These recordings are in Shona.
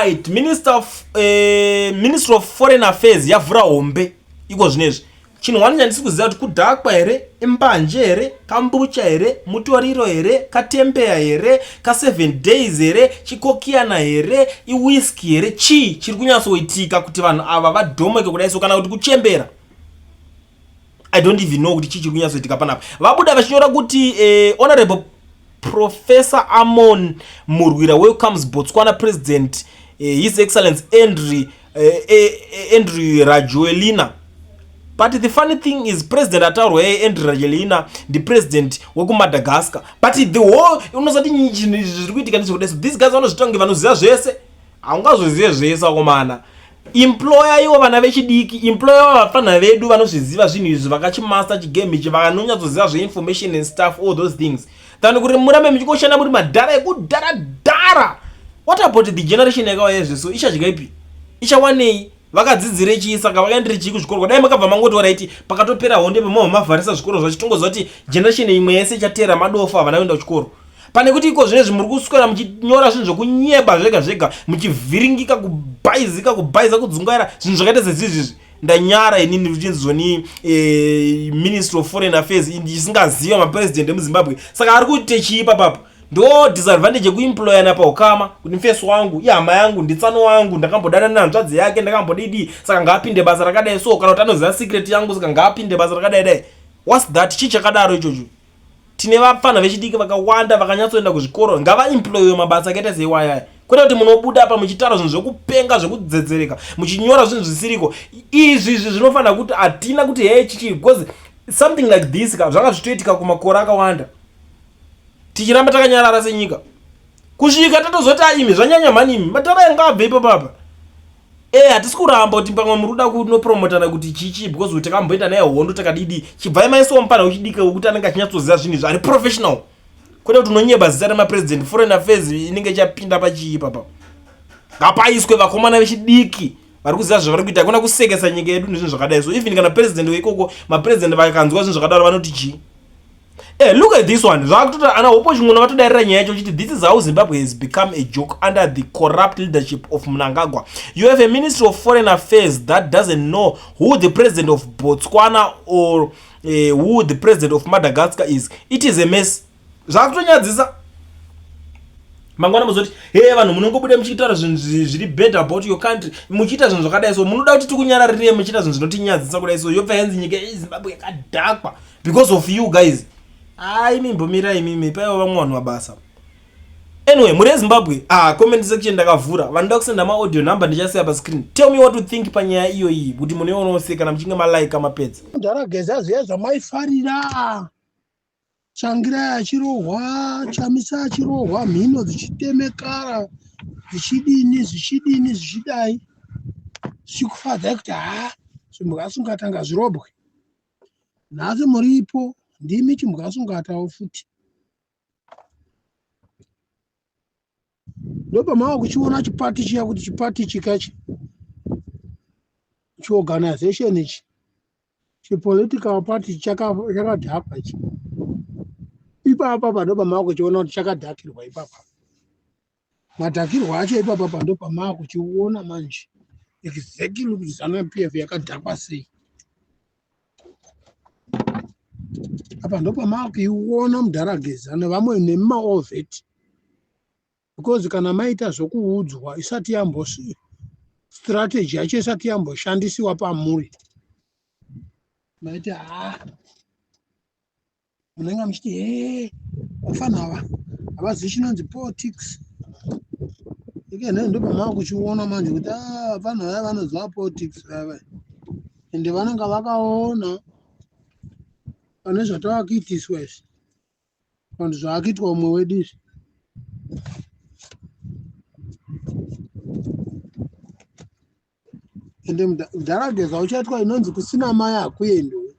Alright, Minister of Foreign Affairs yavhura hombe iko zvinezvi. Chinhu wani chandisi kuziva kuti kudhakwa here, imbanje here, kambucha here, mutoriro here, katembeya here, ka 7 days here, chikokiyana here, iwhiskey here, chii chiri kunyatsoitika kuti vanhu ava vadhomoke kudai so, kana kuti kuchembera. I don't even know kuti chii chiri kunyatsoitika panapa. Vabuda vachinyora kuti Honorable Professor Amon Murwira welcomes Botswana President His Excellency Andrew Rajoelina. But the funny thing is President ataurwa Andrew Rajoelina ndi president wekuMadagascar. But the whole unozati chinhu izvi zviri kuitika ndezvekudai so. These guys vanozviita kunge vanoziva zvese. Haungazozive zvese vakomana. Employer ivo vana vechidiki, employer vafana vedu vanozviziva zvinhu izvi, vakachimaster chigame ichi, vanonyatsoziva zveinformation and stuff, all those things. Than kuti murambe muchingoshanda muri madhara ekudhara dhara. What about the generation yakauya izvi? Ichadya ipi? Ichawanei? Vakadzidzire chii? Saka vakaendere chii kuzvikoro? Dai makabva mangoti right, pakatopera hondo pemabva mavharisa zvikoro zvacho, tongoziva kuti generation imwe yese ichateera madofa, havana kuenda kuchikoro. Pane kuti iko zvinezvi muri kuswera muchinyora zvinhu zvokunyeba zvega zvega, muchivhiringika, kubhaizika, kubhaiza, kudzungaira, zvinhu zvakaita sezvizvizvi. Ndanyara inini kuchinzi zvoni Ministry of Foreign Affairs isingaziva mapresident emuZimbabwe. Saka ari kuite chii papapo? Ndo disadvantage yekuemployana paukama, kuti mufesi wangu, ihama yangu, nditsano wangu, ndakambodana nehanzvadzi yake, ndakambodidi, saka ngaapinde basa rakadai so, kana kuti anoziva secret yangu, saka ngaapinde basa rakadai dai. What's that? Chii chakadaro ichocho? Tine vapfana vechidiki vakawanda vakanyatsoenda kuzvikoro, ngavaemployiwe mabasa akaita seiwayaya, kwete kuti munobuda apa muchitaura zvinhu zvekupenga, zvekudzedzereka, muchinyora zvinhu zvisiriko. Izvi izvi zvinofanira kuti hatina kuti hei chichi, because something like this ka zvanga zvichitoitika kumakore akawanda, tichiramba takanyarara senyika kusvika tatozoti aimi zvanyanya mhani, imi matara ngabve ipo papa. Hatisi kuramba kuti pamwe muri kuda kunopromotana kuti chichi, because kuti takamboita naye hondo takadidi. Chibvai maisawo mupana wechidiki wekuti anenge achinyatsoziva zvinhu izvi, ari professional, kwete kuti unonyeba zita remapresident. Foreign Affairs inenge ichapinda pachii papa? Ngapaiswe vakomana vechidiki vari kuziva zvavari kuita, hakuna kusekesa nyika yedu nezvinhu zvakadai so. Even kana president weikoko, mapresident vakanzwa zvinhu zvakadaro vanoti chii? Look at this one. Zvakutota ana Hopo Chimuna vatodarira nyaya yacho chiti this is how Zimbabwe has become a joke under the corrupt leadership of Mnangagwa. You have a Ministry of Foreign Affairs that doesn't know who the president of Botswana or who the president of Madagascar is. It is a mess. Zvakutonyadzisa. Mangwana muzoti he vanhu munongobuda muchiitaura zvinhu zviri bad about your country, muchiita zvinhu zvakadai so. Munoda kuti tikunyararirei muchiita zvinhu zvinotinyadzisa kudai so? Yobva yanzi nyika yeZimbabwe yakadhakwa because of you guys. Ai, mimbomira imimi, paiva vamwe vanhu mabasa. Anyway, muri yeZimbabwe, ah, comment section ndakavhura. Vanoda kusenda maaudio, number ndichasiya pascreen. Tell me what you think panyaya iyo iyi, kuti munoionawo sei kana muchinge malike mapedza. Ndarageza zviya zvamaifarira, Tsvangirai achirohwa, Chamisa achirohwa, mhino dzichitemekara, zvichidini zvichidini zvichidai, zvichikufadzai kuti ha, zvimbwasungatanga zvirobwe. Nhasi muripo, ndimi chimbwasungatawo futi. Ndopamava kuchiona chipati chiya, kuti chipati chikachi chiorganization ichi, chipolitical party chakadhakwa ichi. Ipapa pa ndopamava kuchiona kuti chakadhakirwa ipapa, madhakirwa acho ipapa pa ndopamava kuchiona manje exactly kuti ZANU PF yakadhakwa sei. Apa ndopamava kuiona mudharageza nevamwe nemaovheti, because kana maita zvokuudzwa isati yambo strategy yacho isati yamboshandisiwa pamuri, maiti ha, munenge muchiti he, vafana ava havazivi chinonzi politics. Ikene ndopamava kuchiona manje kuti ah, vafana vaya vanoziva politics vaya, ende vanenge vakaona pane zvatavakuitiswa izvi, vanhu zvaakuitwa umwe wedu izvi. Ende mudharageza uchaitwa inonzi kusina mai hakuendwi,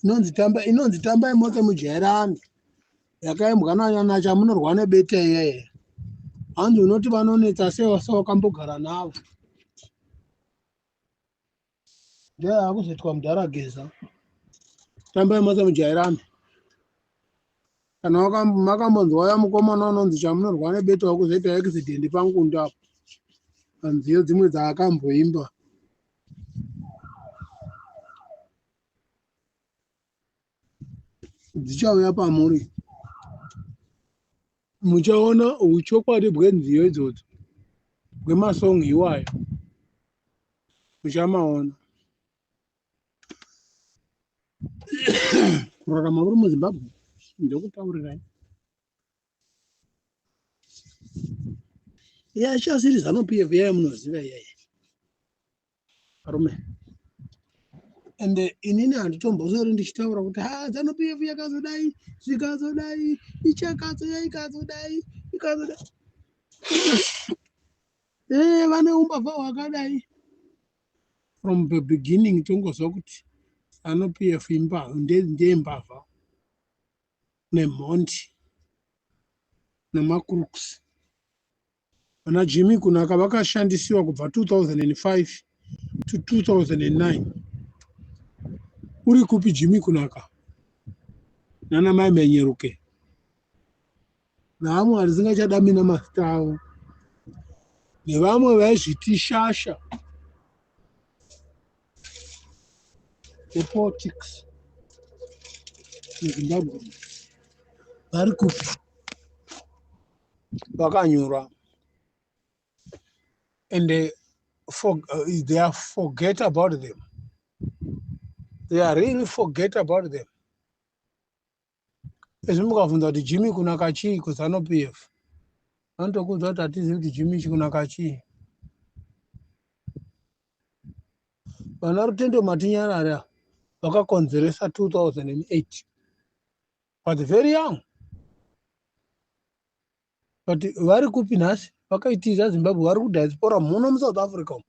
inonzi tamba, inonzi tambai mose mujairani, yakaimbwa naChamunorwa nebete iyeye. Hanzi unoti vanonetsa sei sewakambogara navo? Ndiyo yakuzoitwa mudharageza, tambai mose mujairani. Kana makambonzwa uya mukomana unonzi Chamunorwa nebeto wakuzoita accident pangundu apo panziyo dzimwe dzaakamboimba. Dzichauya pamuri. Muchaona uchokwadi bwenziyo idzodzo bwemasong iwayo muchamaona. Kurarama uri muZimbabwe ndokutaurirai. Iya ichasiri Zanu PF iya yamunoziva iya iya. Varume. Ende inini handitombosweri ndichitaura kuti ha Zanu PF yakazodai zvikazodai ichakazodai ikazodai ikazodai. Eh, vane umbavha hwakadai. From the beginning tongozwa kuti Zanu PF imbavha ndembavha nemhondi nemakrooks. Vana Jimmy Kunaka vakashandisiwa kubva 2005 to 2009. Uri kupi Jimmy Kunaka? Nana mai Menyeruke. Vamwe varisingachadamina mazita avo. Nevamwe vaizviti shasha. Politics muZimbabwe vari kupi? Vakanyura and they are forget about them. They are really forget about them. Izvi mukabvunza kuti Jimmy kunaka chii kuZanu PF, vanotokuudza kuti hatizivi kuti Jimmy chikunaka chii. Vana Rutendo Matinyarare vakakonzeresa 2008 but very young, but vari kupi nhasi? Vakaitiza Zimbabwe, vari kudiaspora muno muSouth Africa umu.